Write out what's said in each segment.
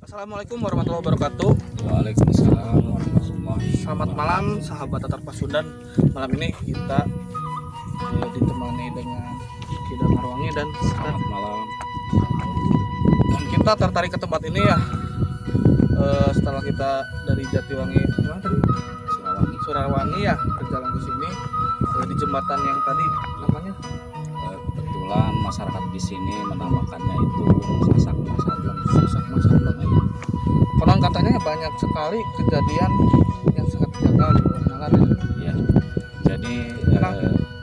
Assalamualaikum warahmatullahi wabarakatuh. Waalaikumsalam warahmatullahi. Selamat malam, sahabat Tatar Pasundan. Malam ini kita ditemani dengan Ki Damarwangi dan Selamat malam. Dan kita tertarik ke tempat ini ya, setelah kita dari Jatiwangi, mana tadi? Surawangi. Surawangi ya, berjalan ke sini, di jembatan yang tadi namanya Kebetulan masyarakat di sini menamakannya itu Sasak Masableng. Sasak Masableng ya. Konon katanya banyak sekali kejadian yang sangat gagal di luar nalar ya. Ya. Jadi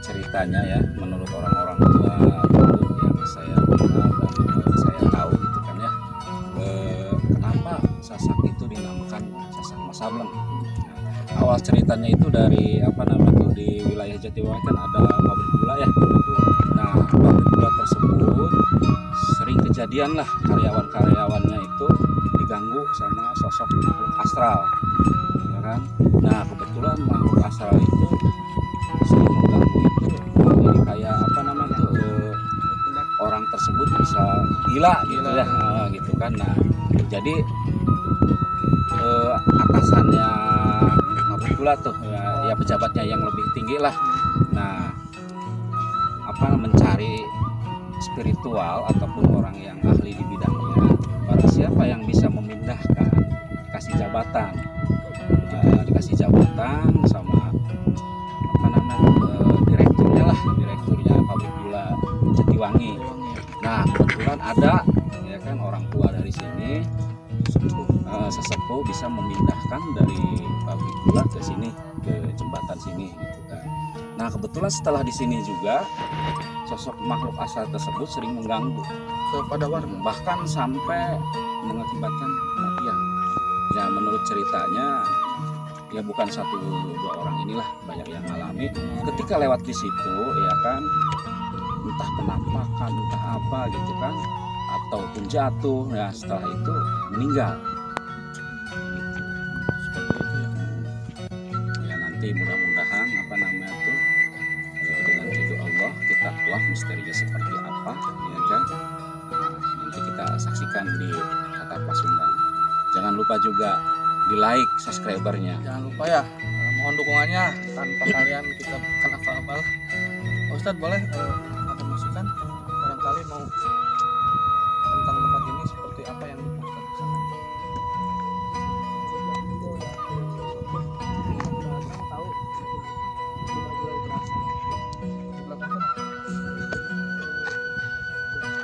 ceritanya ya, menurut orang-orang tua dulu yang saya dengar dan saya tahu gitu kan ya, kenapa Sasak itu dinamakan Sasak Masableng? Nah, awal ceritanya itu dari apa namanya tuh, di wilayah Jatiwangi kan ada pabrik gula ya. Nah, pabrik gula tersebut sering kejadian lah, karyawan-karyawannya itu diganggu sama sosok makhluk astral, ya kan? Nah, kebetulan makhluk astral itu sering mengganggu itu, jadi kayak apa namanya tuh, orang tersebut bisa gila gitu. Gila. Ya, gitu kan. Nah, jadi atasannya pabrik gula tuh ya, ya pejabatnya yang lebih tinggi lah. Nah, apa, mencari spiritual ataupun orang yang ahli di bidangnya, barang siapa yang bisa memindahkan dikasih jabatan. Dikasih jabatan sama apa namanya, direkturnya lah, direkturnya pabrik gula Jatiwangi. Nah, kebetulan ada ya kan orang tua dari sini, sesepuh, bisa memindahkan dari pabrik gula ke sini, ke jembatan sini gitu kan. Nah, kebetulan setelah di sini juga sosok makhluk astral tersebut sering mengganggu kepada warga, bahkan sampai mengakibatkan kematian. Ya, menurut ceritanya ya bukan satu dua orang inilah, banyak yang alami ketika lewat di situ ya kan, entah penampakan entah apa gitu kan, ataupun jatuh ya, setelah itu meninggal gitu. Seperti itu ya. Ya, nanti mudah-mudahan apa namanya tuh, dengan ridho Allah kita kuak misterinya seperti apa ya kan. Nah, nanti kita saksikan di Tatar Pasundan. Jangan lupa juga di like, subscribernya. Jangan lupa ya, mohon dukungannya, tanpa kalian kita bukan apa-apa lah. Pak Ustadz boleh ada masukan barangkali mau tentang tempat ini, seperti apa yang Pak Ustadz rasakan? Tahu sudah mulai terasa Di belakang sana.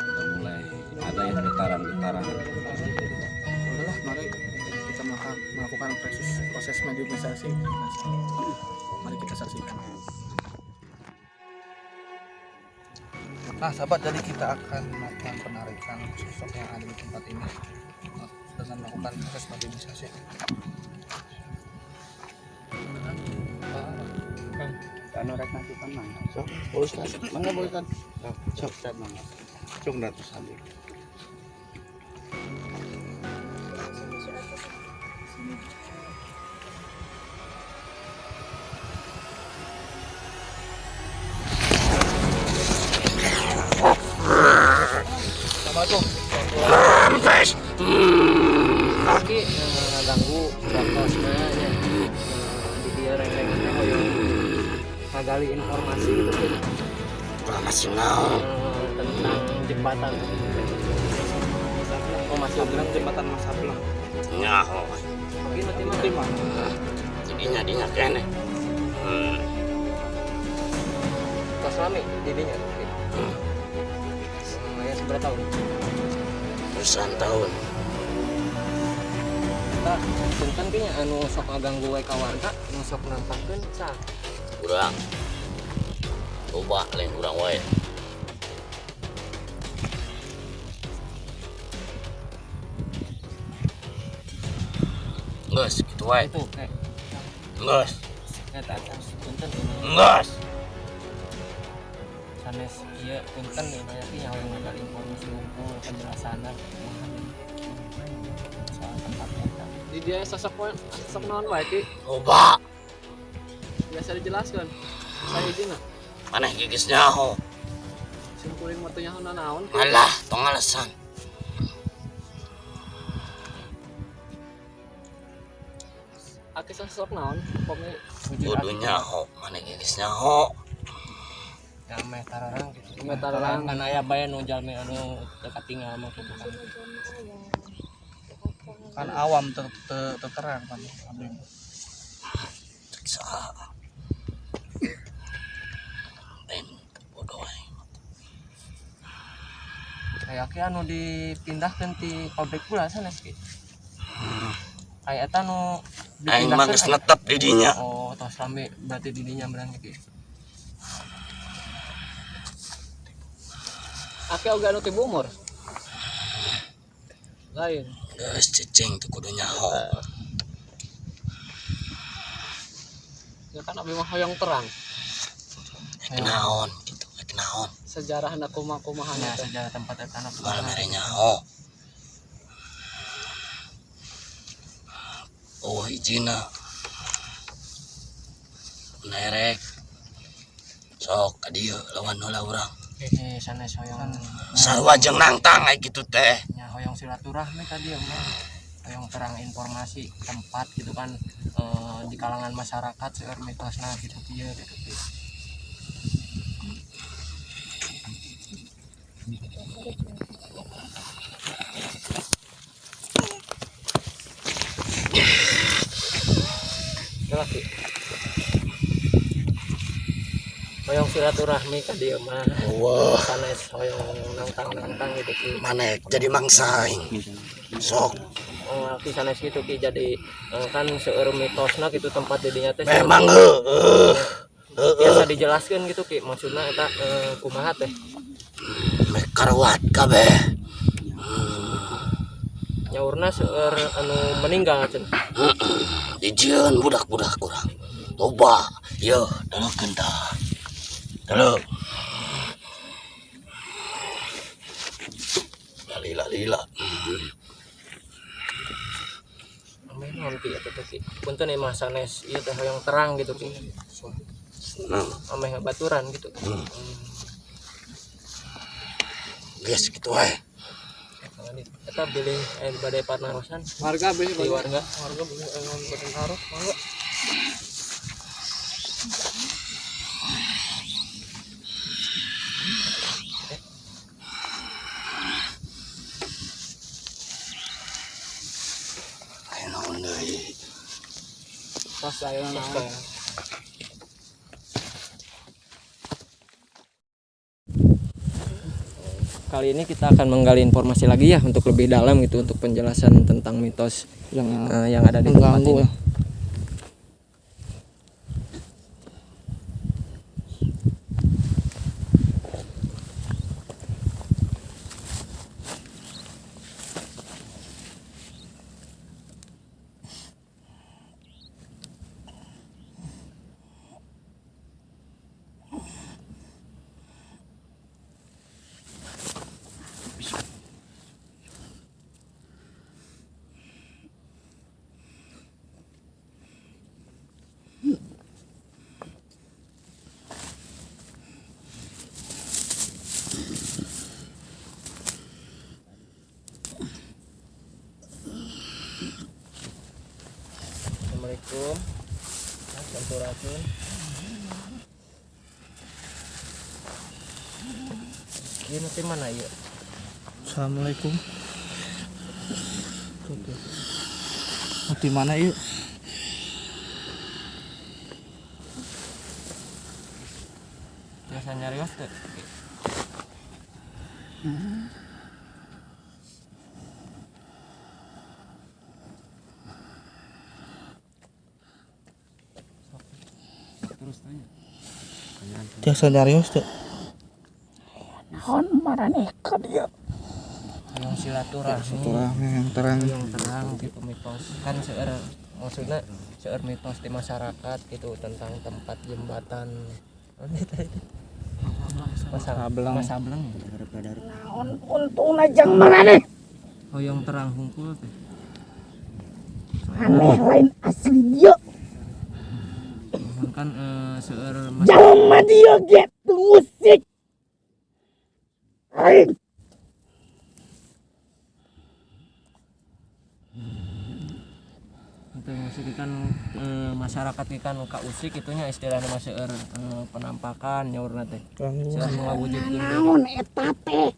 Udah mulai ada ya getaran-getaran. Udahlah, mari kita melakukan proses proses mediumisasi. Mari kita saksikan. Nah, sahabat, jadi kita akan melakukan penarikan sosok yang ada di tempat ini dengan melakukan proses mediumisasi. Anu rek masukan mah. Sok, Pak Ustad. Mangga, Pak Ustad. Sok, Ustad, mangga. Sok ratus ambil. Assalamualaikum. Ki ngaganggu waktosna nya. Di dieu reng-rengan teh hoyong ngagali informasi gitu, Ki. Masih naon? Tentang jembatan. Oh, masih Bilang jembatan Masableng. Nyaho. Oke, berarti mah. Itu di mana? Jadinya dinya keneh. Tos lami didinya, Ki. Ya seberapa tahun? Belasan tahun. Tah, punten ki nya, anu sok ngaganggu we ka warga, nu sok nampakeun sah? Urang. Loba, lain urang wae. Geus, kitu wae. Itu kayak Geus. Eta punten ini. Geus. Sanes ieu, punten ieu mah ki, hoyong ngagali informasi wungkul, penjelasanna soal tempat eta. Di dia sosok sosok naon wae, Ki? Loba. Biasa dijelaskan saya izin lah. Maneh gigis nyaho. Sim kuring mah teu nyaho nanaon, Ki. Alah, tong alasan. Aki sosok naon pami Wujud Kudu aki. nyaho, maneh geus nyaho. Ya meh tararang gitu. Meh tararang. Kan aya bae nu jalmi anu teu katinggal mah gitu kan. Kan awam terang kan abdi. Cek saha. Lain bodoh aing. Kayak aki anu dipindahkeun ti pabrik gula sanes ki. Kayak eta nu Aing mah geus dipindahkeun. netep di dinya. Oh, tos lami berarti di dinya berarti ki. Aki oge anu tibu umur lain. Geus cicing teu kudu nyaho. Ya kan abi mah hoyong terang. Rek naon gitu, rek naon. Sejarahna kumaha-kumaha Ya teh. sejarah tempat eta anu Moal mere nyaho. Oh hijina. Nerek. Sok ka dieu lawan heula urang. Eh sanes hoyong Sarua jeung nangtang aya kitu teh. nya hoyong silaturahmi ka dieu mah. Hoyong terang informasi tempat gitu kan, di kalangan masyarakat seueur mitosna gitu kieu gitu ki. Yalah, Ki. Hoyong silaturahmi ka dieu mah. Wah, Sanes hoyong nangtang-nangtang gitu ki. maneh jadi mangsa aing. Sok Oh, aki sanes gitu ki, jadi kan seueur mitosna gitu tempat didinya teh. Memang heueuh. Heueuh. Biasa dijelaskan gitu ki, maksudna eta kumaha teh? Meh karuat kabeh. Nyaurna seueur anu meninggal cenah. Dijieun budak-budak urang. Loba, yeuh deleukeun tah. Deleu. Lila lila. Ameh naon ki eta teh ki? Punten ieu mah sanes ieu teh hoyong terang gitu ki. Nah, Ameh ngabaturan gitu. Geus kitu wae. Eta bilih aya bade panarosan Warga bilih di warga. Warga bilih aya bade naros mangga. Aya naon deui? Tos aya naon. Kali ini kita akan menggali informasi lagi ya untuk lebih dalam gitu, untuk penjelasan tentang mitos yang yang ada di tempat mengganggu ini. Ya. Assalamualaikum. Sampurasun. Ieu nanti mana ieu? Assalamualaikum. Di mana yuk? Biasa nyarios teu? Terus tanya. Tiasa nyarios teu? Naon maraneh ka dieu? Yang silaturahmi. Silaturahmi yang terang. Yang terang gitu mitos kan seueur, maksudnya seueur mitos di masyarakat gitu tentang tempat jembatan. Masa Sableng. Masa Sableng. Naon untungna jang maraneh? Hoyong terang hungkul teh. Aneh lain asli dieu. Mohon kan seueur mas Jalma dieu ge teu ngusik. Aing Itu musik kan masyarakat kan kausik itunya istilahnya masih penampakan nyaurna teh. Seueur nu ngawujudkeun diri. Naon eta teh?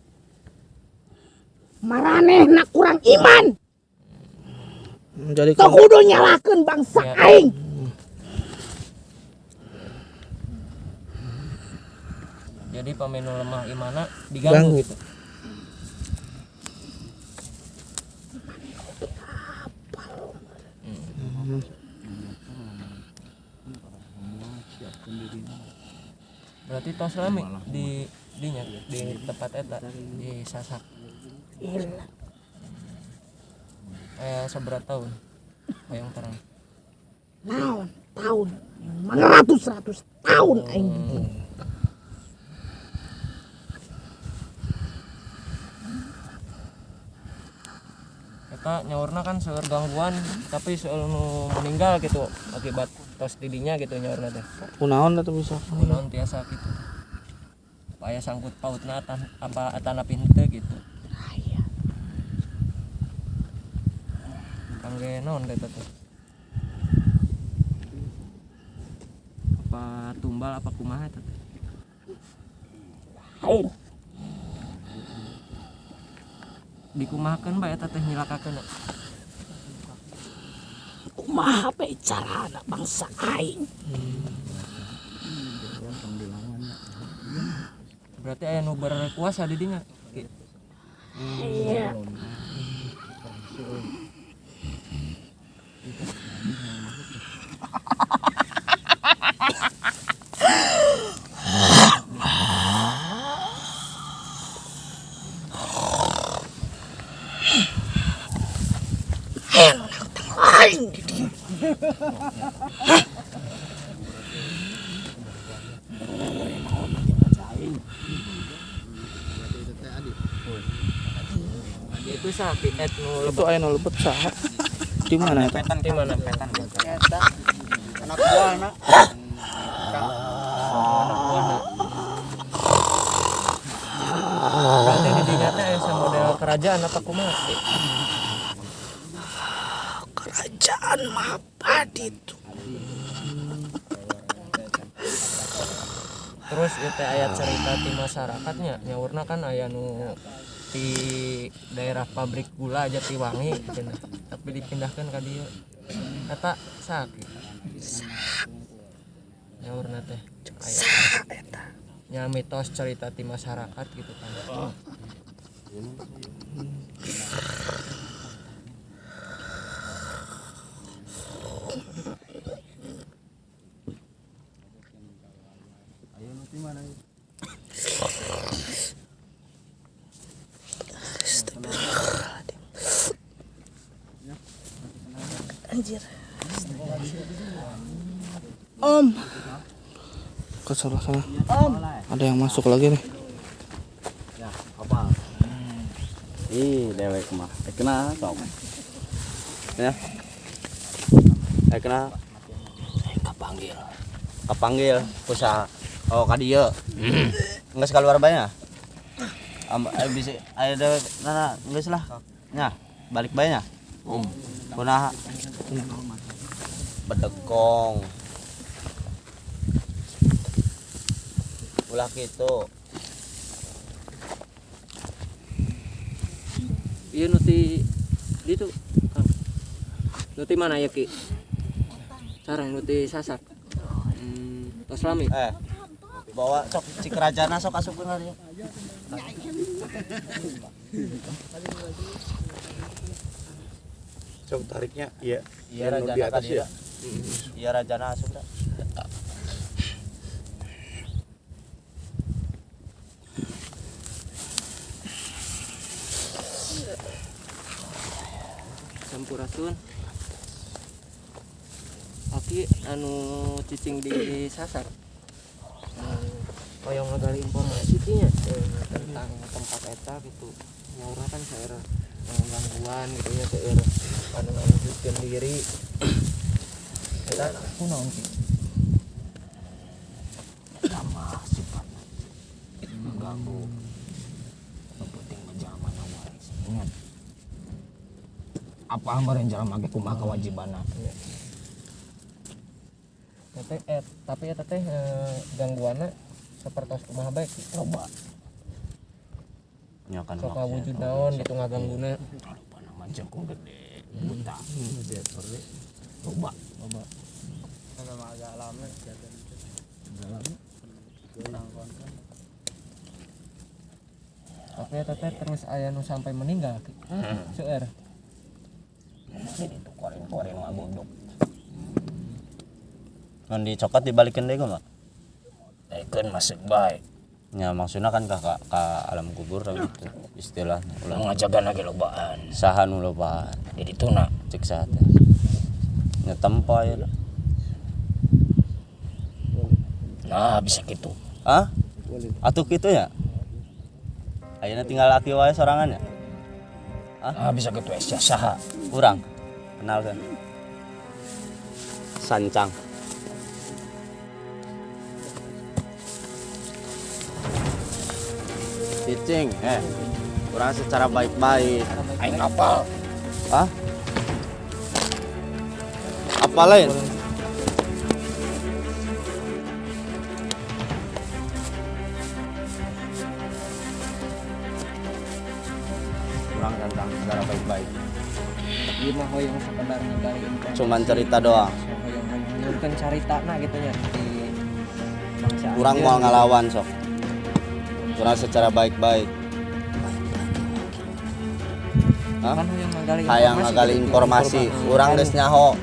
Maranehna kurang iman. Jadi Teu kudu nyalahkeun bangsa Ya. aing. Jadi pami nu lemah imana diganggu Ganggu. gitu. Berarti tos lami di dinya di tempat eta di Sasak. Ilah, Seberat tahun. Hoyong terang. naon tahun ratus-ratus tahun aing di dieu. Eta nyaurna kan seueur gangguan tapi seueur nu meninggal gitu akibat tos didinya gitu nyaurna teh. Kunaon atuh bisa. Kunaon tiasa gitu. Apa aya sangkut pautna atan, apa atanapi henteu gitu. Aya. Kangge naon eta teh? Apa tumbal apa kumaha eta teh? Lain. Dikumahakeun bae eta teh nyilakakeun. Kumaha bae carana bangsa aing? Berarti aya nu berkuasa di dinya. Ki. Iya. Aya nu nangtang aing di dieu. Itu sapi et nu Itu aya nu lebet saha? Di mana eta? di mana? Anak buahna. Anak buahna. Berarti di dinya teh aya model kerajaan apa kumaha? Ki? Kerajaan Mahapadi itu. Terus ieu teh aya cerita ti masyarakatnya nyaurna kan aya nu di daerah pabrik gula Jatiwangi cenah tapi dipindahkan ka dieu eta saha Ki? Nyaurna teh aya Saha eta? nya mitos cerita ti masyarakat gitu kan. Astagfirullahaladzim. Anjir. Om, Ke sebelah sana. Ada yang masuk lagi nih. Ya, apa? Ih, dewek mah. Eh, kena tong. Ya. Eh, kena Kapanggil. kapanggil ku saha? Oh, ka dieu. Geus keluar bae nya? Am bisa aya dewek nah, geus lah. Nya, balik bae nya. Kunaha? Bedegong. Ulah kitu. Ieu nu ti ditu Kang. Nu ti mana ya Ki? Sareng nu ti Sasak. Tos lami. Eh, bawa sok cik rajana sok asupkeun ka dieu. Sok tariknya iya. Iya Yang rajana di atas ka dieu. ya? Iya rajana asup dah. Sampurasun. Aki anu cicing di Sasak. Hoyong ngagali informasi nya tentang tempat eta gitu. Nyaurna kan seueur gangguan gitu ya seueur anu ngawujudkeun diri. Eta kunaon Ki? Sama sifatna mengganggu. Yang penting mah zaman wae. Ingat. Apa meureun jalma ge kumaha kewajibanna. Teh tapi eta teh gangguanna sapertos kumaha bae, Ki? Loba. Nya kan Sok maksudnya. wujud naon gitu ngagangguna. Lupa nama jengkung gede buta. Loba. Loba. Memang agak lama kejadian itu. Kurang konten. Tapi eta teh terus aya nu sampai meninggal, Ki. Seueur. Jadi itu korin-korin mah bodoh. Mun dicokot dibalikin deui kumaha? Daekeun masuk bae. Ya maksudnya kan ka alam kubur lah gitu istilahnya. Ulah Ulah ngajaga lagi lobaan. Saha nu lobaan? Di dituna. Cek saha teh? Nya tempo ayeuna. Nah, bisa gitu. Hah? Atuh kitu ya? Ayeuna tinggal aki wae sorangan ya? Hah? Ah, bisa gitu es saha. Urang. Kenal kan? Sancang. Cicing, Kurang secara baik-baik. Aing apal. Hah? Apa lain? Kurang tentang secara baik-baik. Ieu mah hoyong sekedar ngegali informasi. Cuman cerita doang. Hoyong hoyong caritana gitu nya di bangsa. Kurang mau ngalawan sok. Kurang secara baik-baik. Hah? Kan hoyong ngagali Hayang informasi ngagali gitu. informasi. Urang geus nyaho.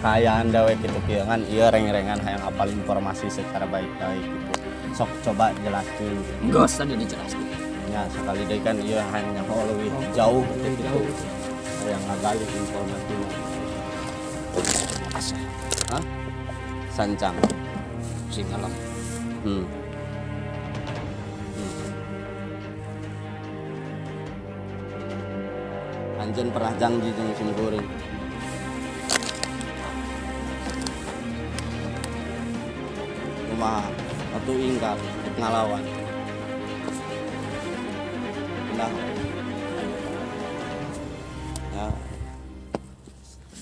Kaayaan dawe kitu kieu kan ieu reng-rengan hayang apal informasi secara baik-baik gitu. Sok coba jelaskeun. Geus tadi dijelaskeun. Ya sekali deui kan ieu hayang nyaho leuwih jauh Lebih gitu. jauh. Hayang ngagali informasi. Asa Hah? Sancang. sing alam. Anjeun pernah janji jeung sim kuring. Kumaha? Atuh ingkar, rek ngalawan. Nah. Ya.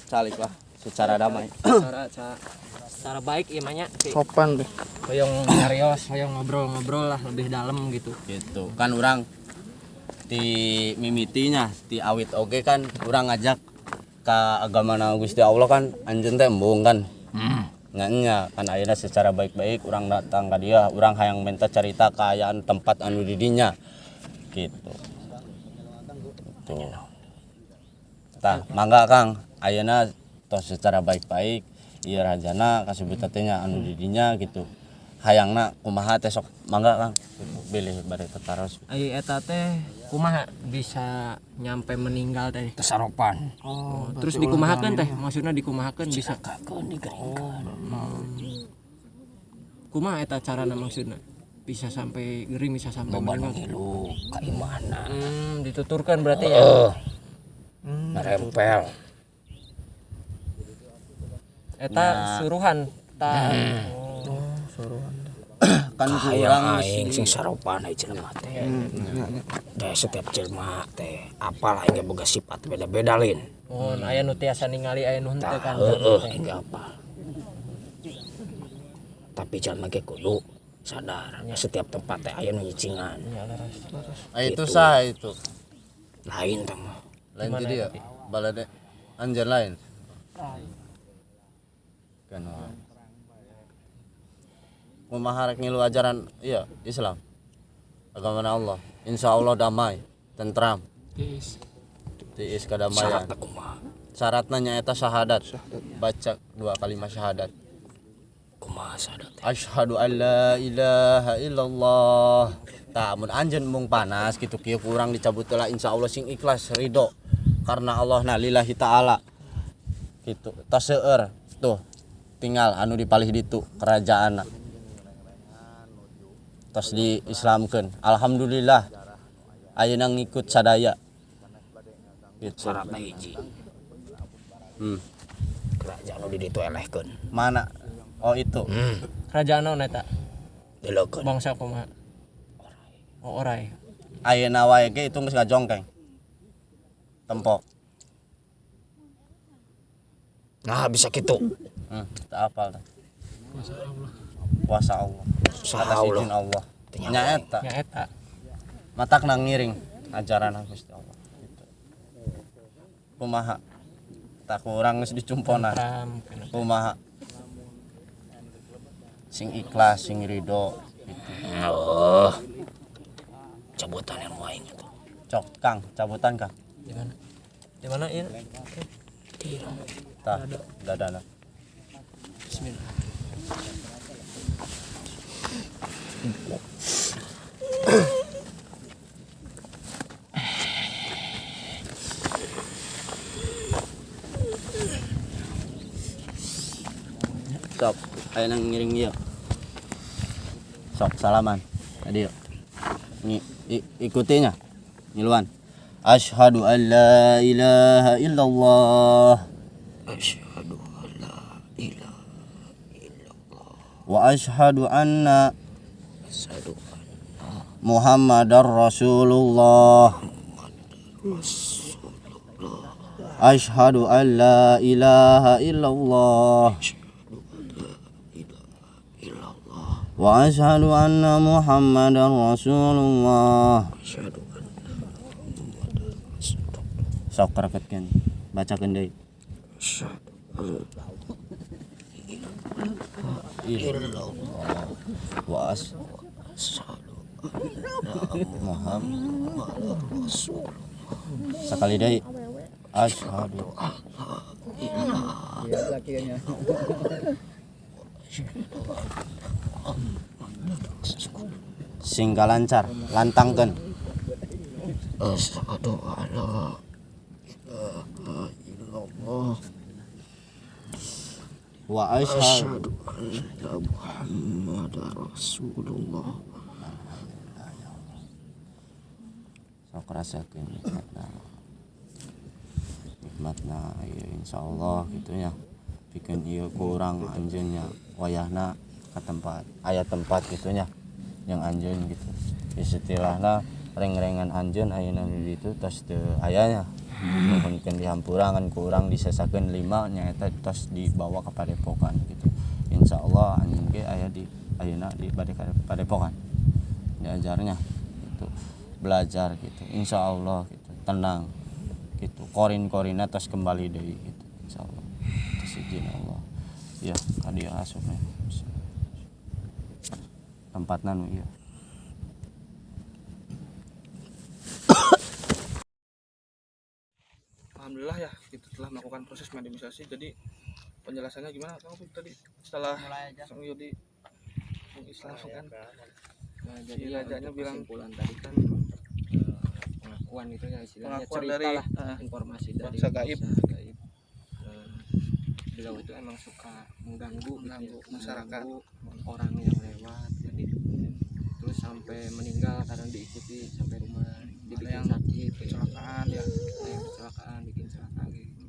Calik lah secara damai. Secara secara, secara baik ieu mah nya. Ki. Sopan deh. Hoyong nyarios, hoyong ngobrol-ngobrol lah lebih dalam gitu. Gitu. Kan urang di mimitinya di awit oge kan urang ngajak ke agama na Gusti Allah kan anjeun teh embung kan. Nya kan ayeuna secara baik-baik urang datang ka dia, urang hayang minta cerita kaayaan tempat anu di dinya. Gitu. Tuh. Tah, mangga Kang, ayeuna tos secara baik-baik ieu rajana kasebut teh nya anu di dinya gitu. Hayangna kumaha teh sok mangga Kang. Bilih bade tataros. Ai eta teh kumaha bisa nyampe meninggal teh? Tesaropan. Oh, terus dikumahakeun teh? Maksudna dikumahakeun bisa Kakeun digeringkeun. Kumaha eta carana maksudna? Bisa sampai gering, bisa sampai Loba nu meninggal. ngilu ka imahna. Dituturkan berarti ya. Heeh. Narempel. Eta suruhan ta. Oh, suruhan. Kan Hayang kurang aing sing saropan ai jelema teh. Teh setiap jelema teh apal aing ge boga sifat beda-beda lin. Oh, aya nu tiasa ningali aya nu henteu Tah kan. heueuh aing ge apal. Tapi jelema ge kudu sadar setiap tempat teh aya nu nyicingan. Iya, leres. Ah, itu sah itu. Lain tah mah. Lain jadi ya balade anjeun lain. Kan wae. Kumaha rek ngilu ajaran iya Islam. Agama Allah. Insya Allah damai, tentram. Tiis. Tiis kadamaian. Syaratna kumaha? Syaratna nyaeta syahadat. Baca dua kalimat syahadat. Kumaha syahadat teh? Asyhadu an la ilaha illallah. Tah mun anjeun mung panas kitu kieu kurang dicabut lah insyaallah sing ikhlas ridho karena Allah na lillahi taala. Gitu. Tos seueur tuh tinggal anu dipalih ditu kerajaanna. Tos diislamkeun. Alhamdulillah ayeuna ngikut sadaya. Gitu. Syaratna hiji. Kerajaan nu di ditu elehkeun. Mana? Oh itu. Kerajaan naon eta? Deleukeun. Bangsa kumaha? Oh, orai. Ayeuna wae ge itu geus ngajongkeng. Tempo. Nah, bisa gitu. Tak apal tah. Kuasa Allah. Kuasa Atas Allah. izin Allah. Teu Nya eta. Nya eta. Matak nang ngiring ajaran Gusti Allah gitu. Kumaha? Tak kurang geus dicumponan. Ram. Kumaha? Sing ikhlas, sing ridho gitu. Oh. Cabutan yang aing itu. Cok, Kang, cabutan Kang. Di mana? Di mana ieu? Tah, dadana. Bismillah. Sok, aya nang ngiring ieu. Sok salaman. Tadi yuk. Ikutinya. Ngiluan. Asyhadu an la ilaha illallah. Asyhadu an la ilaha illallah. Wa asyhadu anna Asyhadu anna Muhammadar Rasulullah. Rasulullah. Asyhadu an la ilaha illallah. Asyhadu an la ilaha illallah. Wa asyhadu anna Muhammadar Rasulullah. Asyhadu anna Muhammadar Rasulullah. Sok reketkeun. Bacakeun deui. Asyhadu an la Illallah. Wa as asyhadu anna Muhammad Muhammadar Rasulullah. Sekali deui. Asyhadu. Sing lancar, lantangkeun. Asyhadu an la ilaha illallah. Wa asyhadu Asyhadu anna Muhammadar Rasulullah. Sok rasakeun nikmatna. Nikmatna ieu insyaallah gitu nya. Pikeun ieu ku urang anjeun nya wayahna ka tempat aya tempat gitu nya yang anjeun gitu. Istilahna reng-rengan anjeun ayeuna di ditu tos teu aya nya. Nuhunkeun dihampura ngan ku urang disesakeun lima nyaeta tos dibawa ka padepokan gitu. Insyaallah anjeun ge aya di ayeuna di bade ka padepokan. Diajarnya gitu. Belajar gitu. Insyaallah gitu. Tenang gitu. Korin-korina tos kembali deui gitu. Insyaallah. Atas izin Allah. Ya, ka dieu asupna. Tempatna nu ieu. Alhamdulillah ya, kita telah melakukan proses mediumisasi. Jadi penjelasannya gimana Kang Opik tadi setelah Kang Yudi mengislamkan? Nah, Si jadi ya, rajanya untuk bilang kesimpulan tadi kan pengakuan itu ya istilahnya pengakuan cerita dari lah, informasi dari bangsa gaib. bangsa gaib. Beliau itu emang suka mengganggu gitu Mengganggu ya, masyarakat. mengganggu orang yang lewat, jadi terus sampai meninggal karena diikuti sampai rumah, dibikin yang sakit, gitu. Kecelakaan ya. Ada yang kecelakaan, bikin celaka gitu.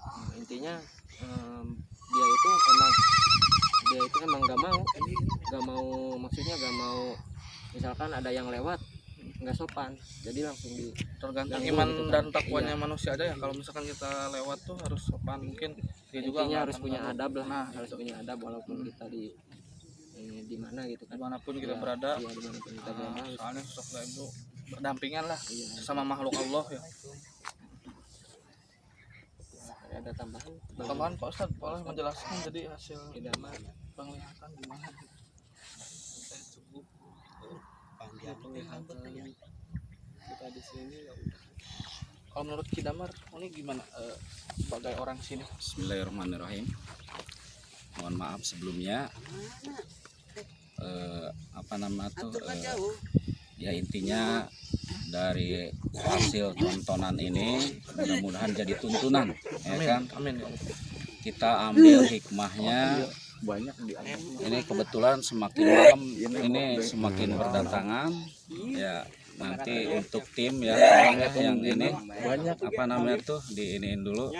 Nah, intinya dia itu emang nggak mau maksudnya nggak mau misalkan ada yang lewat nggak sopan, jadi langsung di Tergantung Ganggu iman gitu kan. dan takwanya Iya. manusia aja ya. Kalau misalkan kita lewat tuh harus sopan, mungkin dia juga intinya nggak harus akan punya ganggu. adab lah, Nah, harus itu. punya adab walaupun kita di di mana gitu kan, Dimanapun kita Iya, berada. iya, dimanapun kita berada harus Soalnya sosok gaib itu berdampingan lah iya. sesama makhluk Allah ya. Ada tambahan? Tambahan Pak Ustadz boleh menjelaskan jadi hasil Idama penglihatan gimana? Saya cukup ya, penglihatan kita di sini ya udah. Kalau menurut Ki Damar ini gimana sebagai orang sini? Bismillahirrahmanirrahim. Mohon maaf sebelumnya. Apa nama tuh? Ya intinya dari hasil tontonan ini mudah-mudahan jadi tuntunan, ya Amin. kan? Amin ya Allah. Kita ambil hikmahnya. Banyak di Ini kebetulan semakin malam ini semakin berdatangan. Ya nanti untuk tim ya, tolong ya yang ini banyak apa namanya tuh diiniin dulu.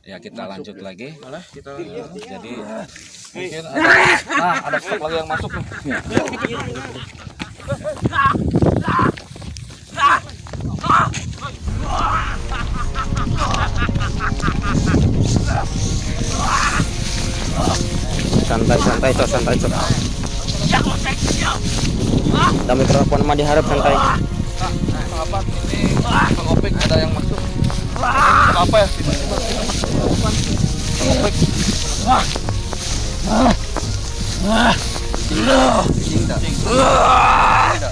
Ya kita lanjut lagi. Boleh kita Jadi mungkin ada, nah ada stok lagi yang masuk nih. Santai santai cok, santai cok. Da mikrofon mah diharap santai. Sahabat, ini Kang Opik ada yang masuk. Apa ya, tiba-tiba Kang Opik? Cinta. Cinta.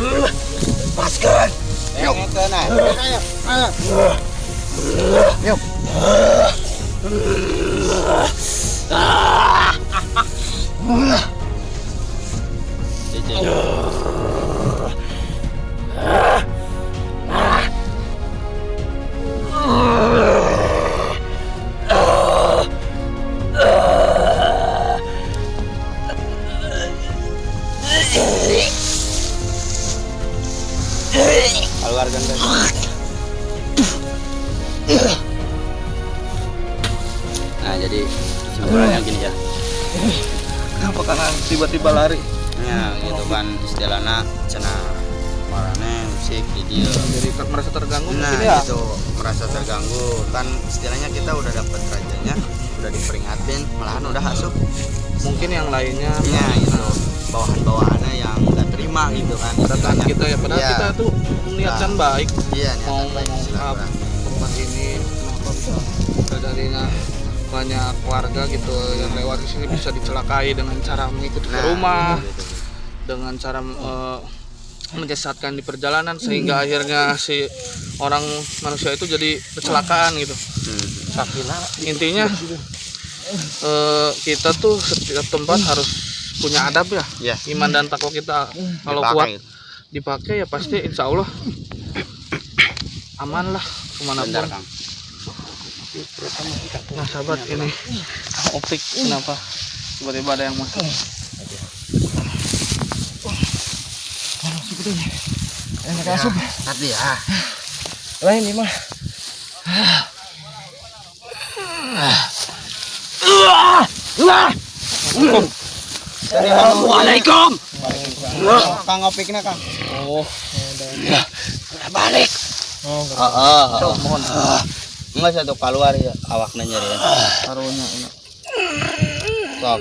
Lepaskan. Yuk. Ayo. Yuk. Keluarkan guys. Nah, jadi sebenarnya gini ya. Kenapa karena tiba-tiba lari? Ya, gitu kan istilahnya cenah marane musik di dia. Jadi merasa terganggu Nah, mungkin ya. gitu, merasa terganggu kan istilahnya kita udah dapet rajanya, udah diperingatin, malahan udah asup. Mungkin yang lainnya Ya, gitu. Bawahan-bawahannya yang nggak terima gitu kan kedatangan istilahnya. kita ya, padahal Iya. kita tuh niatkan baik Iya, mau niatan baik mengungkap silaturahmi. tempat ini kenapa bisa terjadinya banyak warga gitu yang lewat di sini bisa dicelakai dengan cara mengikuti ke Nah, rumah, gitu, gitu. dengan cara menyesatkan di perjalanan sehingga akhirnya si orang manusia itu jadi kecelakaan gitu. Intinya kita tuh setiap tempat harus punya adab ya. Iya. Iman dan takwa kita kalau Dipakai kuat gitu. dipakai ya pasti insya Allah aman lah kemanapun. Bentar, Kang. Nah sahabat, ini Opik kenapa tiba-tiba ada yang masuk? Asup. Tadi ya. Lain ini mah. Assalamualaikum. Kang Opikna, Kang. Oh, Balik. Heeh. Mohon. Enggak satu keluar ya awakna nyeri ya. taruhnya enak. Sok.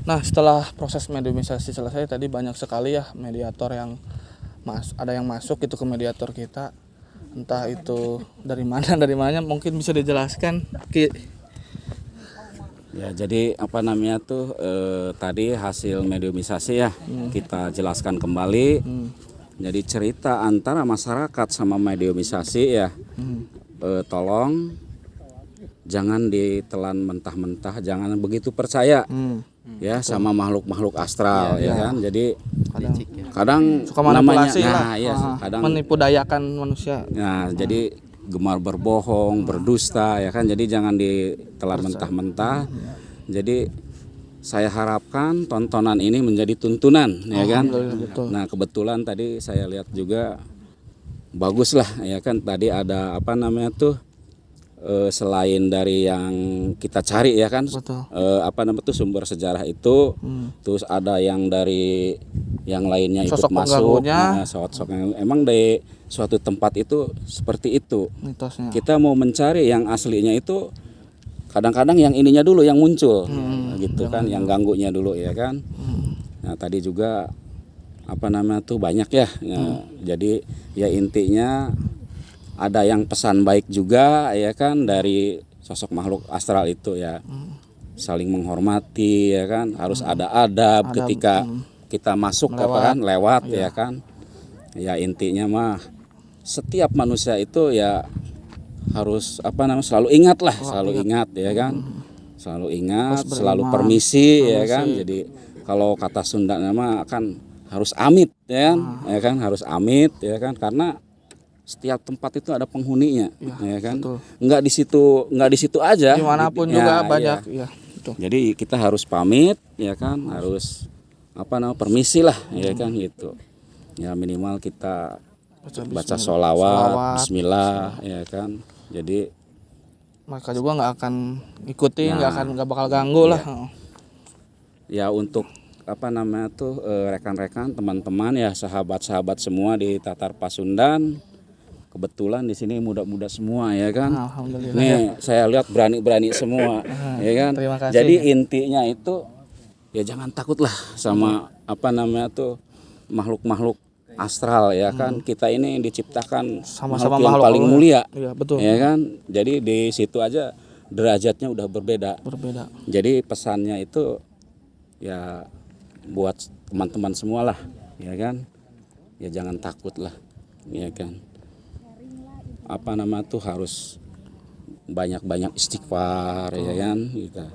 Nah, setelah proses mediumisasi selesai tadi banyak sekali ya mediator yang ada yang masuk gitu ke mediator kita. Entah itu dari mana dari mana mungkin bisa dijelaskan Ki. Ya, jadi apa namanya tuh tadi hasil mediumisasi ya kita jelaskan kembali. Jadi cerita antara masyarakat sama mediumisasi ya, tolong jangan ditelan mentah-mentah, jangan begitu percaya ya sama makhluk-makhluk astral ya kan. Jadi kadang Suka namanya, manipulasi lah. nah, iya, Ah, kadang menipu dayakan manusia. Nah, jadi gemar berbohong, berdusta ya kan. Jadi jangan ditelan mentah-mentah. Jadi saya harapkan tontonan ini menjadi tuntunan ya kan. Betul. Nah, kebetulan tadi saya lihat juga bagus lah ya kan. Tadi ada apa namanya tuh selain dari yang kita cari ya kan. Betul. Apa namanya tuh sumber sejarah itu, terus ada yang dari yang lainnya ikut Sosok masuk. pengganggunya. Nah, sosok yang emang dari suatu tempat itu seperti itu. Mitosnya. Kita mau mencari yang aslinya itu kadang-kadang yang ininya dulu yang muncul gitu kan, yang ganggunya dulu ya kan. Nah, tadi juga apa namanya tuh banyak ya. Ya, jadi ya intinya ada yang pesan baik juga ya kan dari sosok makhluk astral itu ya. Saling menghormati ya kan, harus ada adab ketika kita masuk apa kan lewat ya kan. Ya intinya mah setiap manusia itu ya harus apa namanya selalu ingat lah, selalu ingat ya kan. Selalu ingat, selalu permisi ya kan. Jadi kalau kata Sunda nama kan harus amit ya kan, ya kan harus amit ya kan, karena setiap tempat itu ada penghuninya ya kan. Betul. Nggak di situ aja. Dimanapun Ya, juga iya. banyak ya. Betul. Jadi kita harus pamit ya kan, harus apa namanya permisi lah ya kan gitu. Ya minimal kita Baca sholawat, bismillah, ya kan. Jadi mereka juga nggak akan ikuti, nggak Nah. akan, nggak bakal ganggu lah. Ya, untuk apa namanya tuh, rekan-rekan, teman-teman ya, sahabat-sahabat semua di Tatar Pasundan, kebetulan di sini muda-muda semua, ya kan. Alhamdulillah. Nih saya lihat berani-berani semua, ya kan. Terima kasih. Jadi intinya itu ya jangan takut lah sama apa namanya tuh makhluk-makhluk astral, ya kan. Kita ini diciptakan Sama-sama makhluk yang makhluk paling Allah. Mulia, Iya, betul. ya kan. Jadi di situ aja derajatnya udah berbeda. Berbeda. Jadi pesannya itu ya buat teman-teman semua lah, ya kan. Ya jangan takut lah, ya kan. Apa nama tuh, harus banyak-banyak istighfar, ya kan gitu.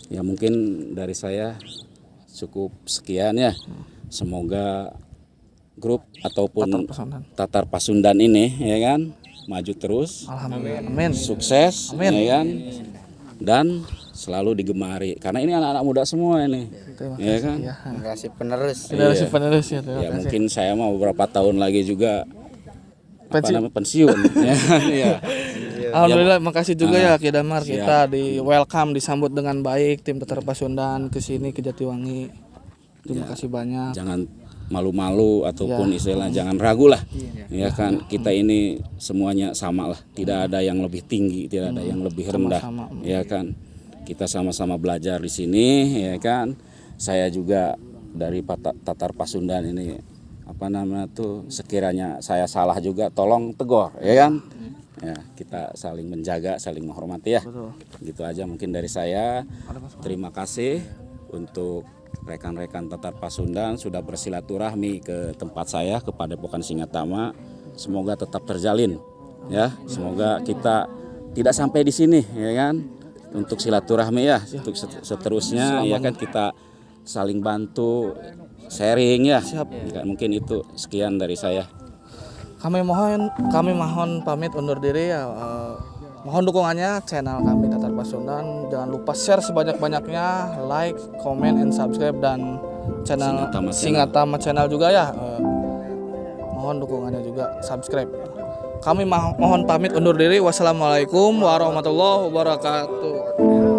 Ya mungkin dari saya cukup sekian ya. Semoga grup ataupun Tatar Pasundan. Tatar Pasundan ini, ya kan, maju terus, Alhamdulillah. Amin. Sukses, Amin. ya kan, dan selalu digemari karena ini anak-anak muda semua ini, Terima ya kan. Ya. Generasi penerus. Generasi Iya. penerus ya, terima Ya kasih. mungkin saya mau beberapa tahun lagi juga apa Pensiun. namanya, pensiun ya, iya. Alhamdulillah, makasih juga ya Ki Damar, Siap. kita di welcome, disambut dengan baik tim Tatar Pasundan ke sini ke Jatiwangi. Terima kasih banyak. Jangan malu-malu ataupun istilah jangan ragu lah, ya kan. Kita ini semuanya sama lah, tidak ada yang lebih tinggi, tidak ada yang lebih rendah. Sama-sama. Ya kan, kita sama-sama belajar di sini, ya kan. Saya juga dari Tatar Pasundan ini, apa namanya tuh, sekiranya saya salah juga tolong tegur, ya kan. Ya kita saling menjaga, saling menghormati ya. Betul. Gitu aja mungkin dari saya. Terima kasih untuk rekan-rekan Tatar Pasundan sudah bersilaturahmi ke tempat saya, ke Padepokan Singatama. Semoga tetap terjalin ya, semoga kita tidak sampai di sini, ya kan, untuk silaturahmi ya, untuk seterusnya, ya kan, kita saling bantu, sharing ya. Siap. Ya, mungkin itu sekian dari saya. Kami mohon pamit undur diri ya. Mohon dukungannya channel kami Tatar Pasundan. Jangan lupa share sebanyak-banyaknya, like, comment, and subscribe, dan channel Singatama Channel. Singatama Channel juga ya. Mohon dukungannya juga, subscribe. Kami mohon pamit undur diri. Wassalamualaikum warahmatullahi wabarakatuh.